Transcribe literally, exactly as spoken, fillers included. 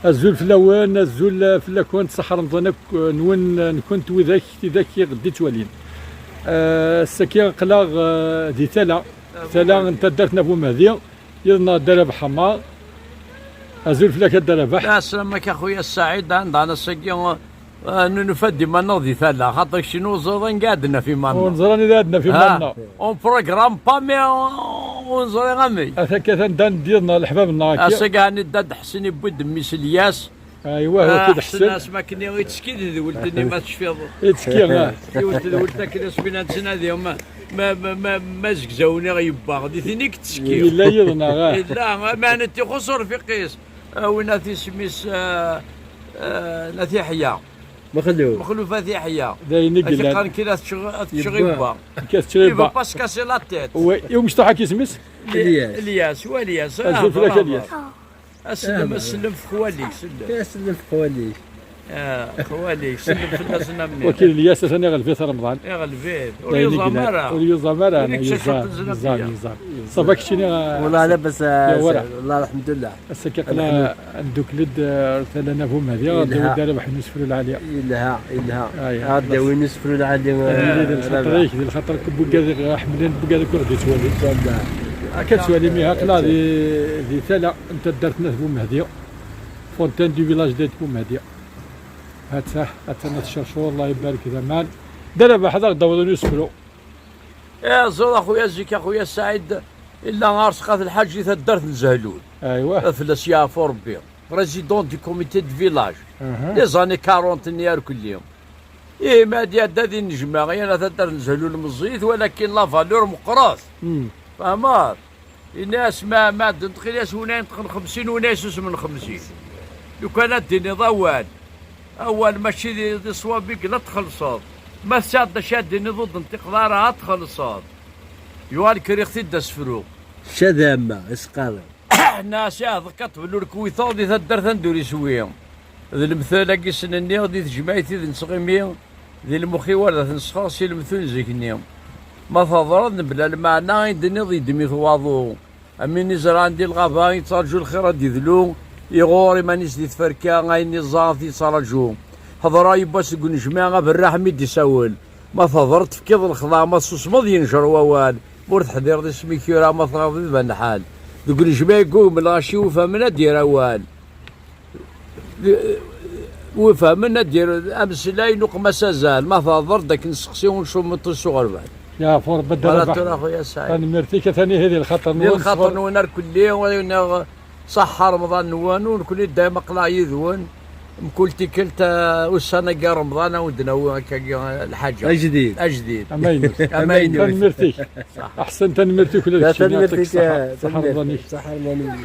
Azul fell-awen, azul fell-akent, ṣaḥ Remḍan akk nwen, nkent widak, tidak i ɣ-d-ittwalin. Eh, ass-agi aql-aɣ, eh, di Tala, Tala n taddart n Abu Mehdi, yid-neɣ Dda Rabeḥ Ḥamar. Azul fell-ak a Dda Rabeḥ. Ɛeslama-k a xuya Saɛid, anda ass-agi, eh, nufa-d iman-nneɣ di Tala, xaṭer kečč ur neẓri anida ad naf iman-nneɣ. Ur neẓri anida ad naf iman-nneɣ. On programme pas, mais on, on neẓri amek. Ata akka atan Dan d yid-neɣ leḥbab-nneɣ akka. Ass-agi ɛni Dda Ḥsen yewwi-d mmi-s Lyas. Aywa, ah, Wakil Ḥsen. Ḥsen asmi akken ittekki di tedwilt-nni ma tecfiḍ. Ittekki, ah. Yiwet tedwilt akken asmi la nettnadi, ma, ma, ma, ma, ma zegzawen i ɣ-yewwa, di tin i yettekki. Yella yid-neɣ, ah. Yella, ma netta ixuṣṣ urfiq-is. Ah, win at isem-is, ah, ah, n At Yeḥya. Mexluf. Mexluf At Yeḥya. D ayen i yellan. Qqaren kra teččeɣ, teččeɣ yewwa. Yewwa. Kra teččeɣ yewwa. Parce que c'est la tête. Oui, i umecṭuḥ-agi isem-is? Lyas. Lyas, wa Lyas. Azul fell-ak a Lyas. Asellem, asellem f xwali-k, sellem. Asellem f xwali-k. Ah, xwali-k, sellem fell-asen a mmi. Wakil Lyas atan iɣleb-it Remḍan. Iɣleb-it. Ur yuẓam ara. Ur yuẓam ara, yuẓam, yuẓam, yuẓam. Ça va keččini, ah, والله لاباس، ah, والله الحمد لله. Ass-agi aql-aɣ ndukkel-d, ah, Tala n Abu Mehdi, ad d-awi Dda Rabeḥ n usefru lɛali. Yelha, yelha. Ah, ya, ad d-awi n usefru lɛali, ah, di lxaṭer-ik, di lxaṭer-ik, bugad i ɣ-ḥemmlen, bugad akk i ɣ-d-ittwalin. Akka ttwalim, ihi aql-aɣ di, di Tala n taddart n At Bumehdi. Fontaine du village d'At Bumehdi. Hatta, hatta ma tcercur, Allah ibarek d aman. Dda Rabeḥ, ad aɣ-d-tawiḍ n usefru. Eh, ẓur a xuya Zik, a xuya Saɛid, illa ɣer Sqat Lḥaǧ di taddart n Zehlul. Aywa. Ad fell-as yeɛfu Rebbi. Président du comité de village. Aha. Les années quarante-nni irkelli. Ihi ma ad iɛedda di nnejma, yerna taddart n Zehlul meẓẓiyet, walakin la valeur meqqret. Hmm. Fehmeḍ? Ini-as ma, ma d-, nṭeq ini-as win ay ineṭqen xemsin, win ay isusmen xemsin. Lukan ad d-tiniḍ awal, awal mačči di, di ṣṣwab i yella ad txellṣeḍ. Ma tesɛiḍ d acu ad d-tiniḍ ur d-nṭiqeḍ ara ad txellṣeḍ. Yuɣal kriɣ-t-id d asefru. Cadama, isqaren. Ḥna siɛeḍ kaṭbel ur kwiteɣ di taddart anda ur iswi. D lemtel-agi s-nenni di tejmaɛt i d-nesɣimi, di lmux-iw ar d at-nesxer si lemtul n zik-nni. Ma teḍreḍ mebla lmeɛna i d-tenniḍ yeddem-it waḍu. Am win izerɛen di lɣaba, yettraǧu lxir ad d-idlu, iɣur iman-is di tferka, ayen iẓẓa ad t-yettraǧu. Ḥeḍreɣ yiwwas deg unejmaɛ aberraḥ mi d-isawel. Ma teḍreḍ tefkiḍ lexḍa, ma tsusmeḍ yenjer wawal. Ma ur teḥdireḍ isem-ik yura, ma teɣreḍ iban lḥal. Deg unejmaɛ yeggugem lɣaci, ufhamen ad d-yerr awal. Wi fehmen ad d-yerr ameslay, nuqem-as azal. Ma thedreḍ-d akken seqsi ur ncummeḍ s uɣerbal. Yeɛfu Rebbi a Dda Rabeḥ. Tura a xuya Saɛid. Tanemmirt-ik, atan ihi di lxaṭer-nwen. Di lxaṭer-nwen ar kulli, wa-, neɣ ṣaḥḥa Remḍan-nwen, u nekkni dayem aql-aɣ yid-wen. Mkul tikkelt, uh, ussan-agi n Remḍan, ad wen-d-nawi akkagi, uh, lḥaǧa. Ajdid. Ajdid. Amaynut. Amaynut. Tanemmirt-ik. Ṣaḥ. Aḥsen, tanemmirt-ik ula d keččini, tanemmirt-ik, ṣaḥa, uh, ṣaḥa Remḍan-ik. Ṣaḥa Remḍan-ik.